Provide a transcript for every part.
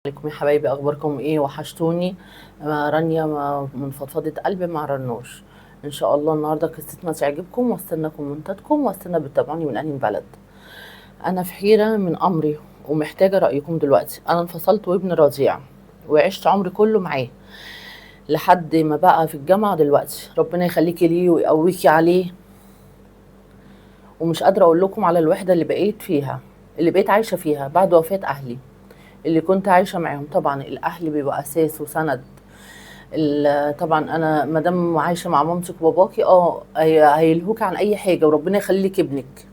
عليكم يا حبايبي، اخباركم ايه؟ وحشتوني. رانيا من فضفضة قلب مع رنوش. ان شاء الله النهارده قصتنا تعجبكم، واستنى كومنتاتكم، واستنى بتتابعوني من انهي بلد. انا في حيرة من امري ومحتاجة رايكم دلوقتي. انا انفصلت وابن رضيع وعشت عمري كله معاه لحد ما بقى في الجامعة دلوقتي. ربنا يخليكي ليه ويقويكي عليه. ومش قادرة اقول لكم على الوحدة اللي بقيت فيها، اللي بقيت عايشة فيها بعد وفاة اهلي اللي كنت عايشة معاهم. طبعا الاهل بيبقى اساس وسند. طبعا انا مادام عايشة مع مامتك وباباكي هيلهوك عن اي حاجة، وربنا يخليك ابنك.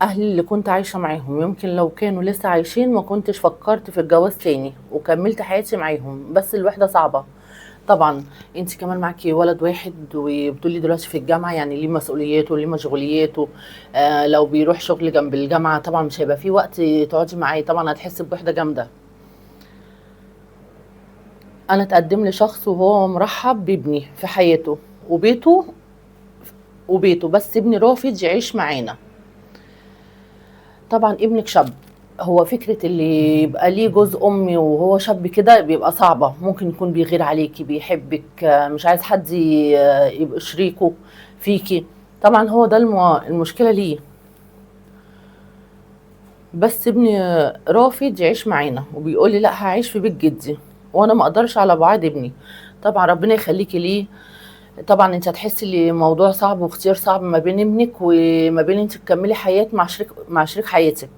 اهلي اللي كنت عايشة معاهم يمكن لو كانوا لسه عايشين ما كنتش فكرت في الجواز تاني وكملت حياتي معاهم، بس الوحدة صعبة. طبعا انت كمان معاكي ولد واحد وبتقولي دلوقتي في الجامعة، يعني ليه مسؤولياته ليه مشغولياته. لو بيروح شغل جنب الجامعة طبعا مش هيبقى فيه وقت تقعدي معاه، طبعا هتحسي بوحدة جامدة. انا اتقدم لشخص وهو مرحب بابني في حياته وبيته، بس ابني رافض يعيش معانا. طبعا ابنك شاب، هو فكرة اللي يبقى ليه جوز أمي وهو شاب كده بيبقى صعبة. ممكن يكون بيغير عليكي، بيحبك، مش عايز حد يبقى شريكه فيكي. طبعا هو ده المشكلة ليه. بس ابني رافض يعيش معانا وبيقول لي لا هعيش في بيت جدي، وانا ما اقدرش على بعاد ابني. طبعا ربنا يخليكي ليه. طبعا انت هتحسي ان الموضوع صعب واختيار صعب ما بين ابنك وما بين انت تكملي حياة مع شريك حياتك.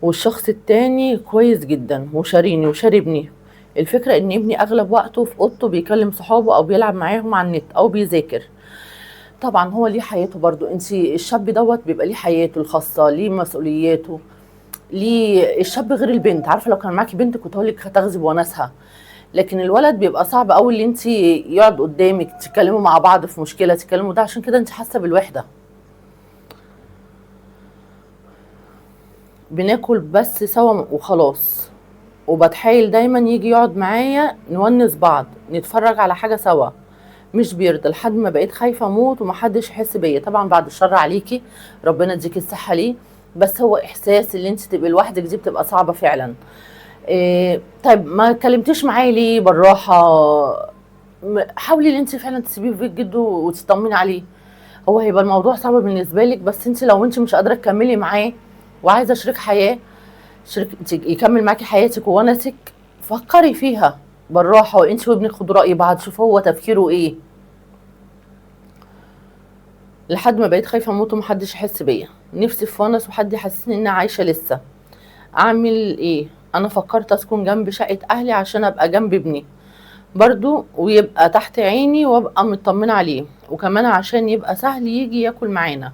والشخص التاني كويس جدا وشاريني وشاربني. الفكرة ان ابني اغلب وقته في اوضته بيكلم صحابه او بيلعب معاهم على النت او بيذاكر. طبعا هو ليه حياته برضو، انت الشاب دوت بيبقى ليه حياته الخاصة، ليه مسؤولياته، ليه الشاب غير البنت. عارفة لو كان معاكي بنت كنت هقولك هتاخذي بوناسها، لكن الولد بيبقى صعب قوي اللي انت يقعد قدامك تتكلموا مع بعض في مشكلة تتكلموا ده، عشان كده انت حاسة بالوحدة. بناكل بس سوا وخلاص، وبتحايل دايما يجي يقعد معايا نونس بعض نتفرج على حاجة سوا، مش بيرضى لحد ما بقيت خايفة اموت ومحدش يحس بيا. طبعا بعد الشر عليكي، ربنا يديكي الصحة ليه، بس هو احساس اللي انت تبقي لوحدك دي بتبقى صعبة فعلا. طيب ما كلمتيش معايا ليه بالراحة؟ حاولي ان انت فعلا تسيبيه في بيت جده وتطمني عليه. هو هيبقى الموضوع صعب بالنسبة لك، بس انت لو انت مش قادرة تكملي معاه وعايزة شريك حياة، شريك يكمل معاكي حياتك وونسك، فكري فيها بالراحة، وانت وابنك خدوا رأي بعض، شوفوا هو تفكيره ايه. لحد ما بقيت خايفة اموت ومحدش يحس بيا، نفسي في ونس وحد يحسسني ان انا عايشة لسه. اعمل ايه؟ انا فكرت اسكن جنب شقة اهلي عشان ابقى جنب ابني برضو ويبقى تحت عيني وابقى مطمنة عليه، وكمان عشان يبقى سهل يجي ياكل معانا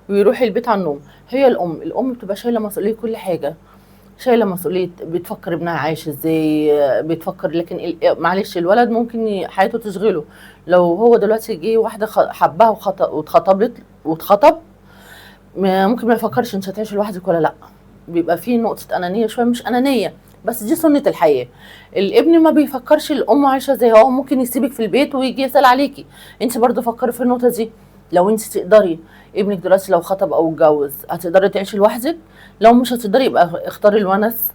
ويروح البيت على النوم. هي الام بتبقى شايلة مسؤولية كل حاجة، شايلة مسؤولية، بتفكر ابنها عايش ازاي، بتفكر. لكن معلش الولد ممكن حياته تشغله. لو هو دلوقتي جه واحدة حبها واتخطب، ممكن ما يفكرش انت هتعيش لوحدك ولا لا. بيبقى فيه نقطة أنانية شوية، مش أنانية بس دي سنة الحياة. الابن ما بيفكرش الأم عايشة زي هو، ممكن يسيبك في البيت ويجي يسأل عليكي. انت برضو فكري في النقطة دي. لو انت تقدري ابنك دلوقتي لو خطب أو اتجوز هتقدري تعيشي لوحدك؟ لو مش هتقدري يبقى اختاري الونس،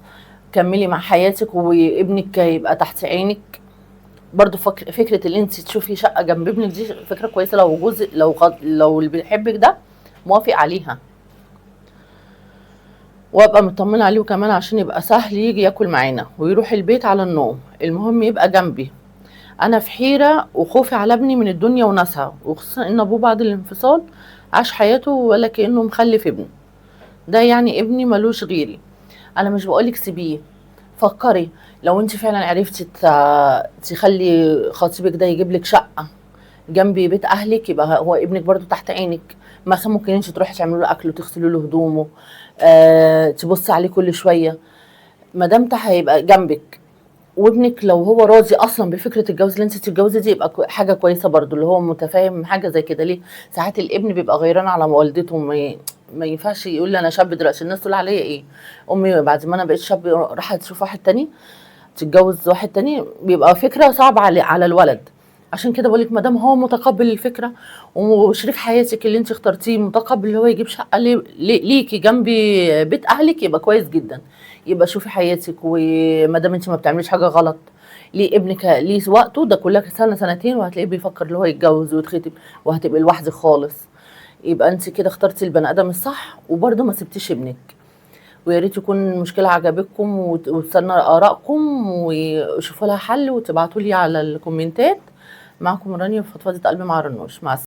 كملي مع حياتك وابنك يبقى تحت عينك. برضو فكرة اللي انت تشوفي شقة جنب ابنك دي فكرة كويسة، لو جوز، لو خط-، لو اللي بيحبك ده موافق عليها. وابقى مطمنة عليه، وكمان عشان يبقى سهل يجي ياكل معانا ويروح البيت على النوم، المهم يبقى جنبي. انا في حيرة وخوفي على ابني من الدنيا وناسها، وخصوصا ان ابوه بعد الانفصال عاش حياته ولا كأنه مخلف ابنه ده، يعني ابني ملوش غيري. انا مش بقولك سيبيه، فكري لو انت فعلا عرفتي تخلي خطيبك ده يجيب لك شقة جنب بيت اهلك، يبقى هو ابنك برضو تحت عينك. مثلا ممكن انت تروحي تعملي له اكل وتغسلي له هدومه، تبصي عليه كل شويه، ما دام ده هيبقى جنبك. وابنك لو هو راضي اصلا بفكره الجواز اللي انت تتجوزي دي، يبقى حاجه كويسه برضو اللي هو متفاهم حاجه زي كده. ليه؟ ساعات الابن بيبقى غيران على والدته، ما ينفعش يقول لي انا شاب دلوقتي الناس تقول عليا ايه، امي بعد ما انا بقيت شاب راحت تشوف واحد تاني، تتجوز واحد تاني، بيبقى فكره صعبه على الولد. عشان كده بقول لك ما دام هو متقبل الفكرة وشريك حياتك اللي انت اخترتيه متقبل اللي هو يجيب شقه ليكي جنب بيت اهلك، يبقى كويس جدا. يبقى شوفي حياتك، وما دام انت ما بتعمليش حاجة غلط، ليه ابنك ليه وقته ده كلها سنة سنتين وهتلاقيه بيفكر اللي هو يتجوز ويتخطب وهتبقي لوحدك خالص. يبقى انت كده اخترتي البني ادم الصح، وبرده ما سبتيش ابنك. ويا ريت يكون المشكلة عجبتكم وتستنى ارائكم وشوفوا لها حل وتبعتوا لي على الكومنتات. معكم رانيا في فضفضة قلبي مع رنوش. مع السلامة.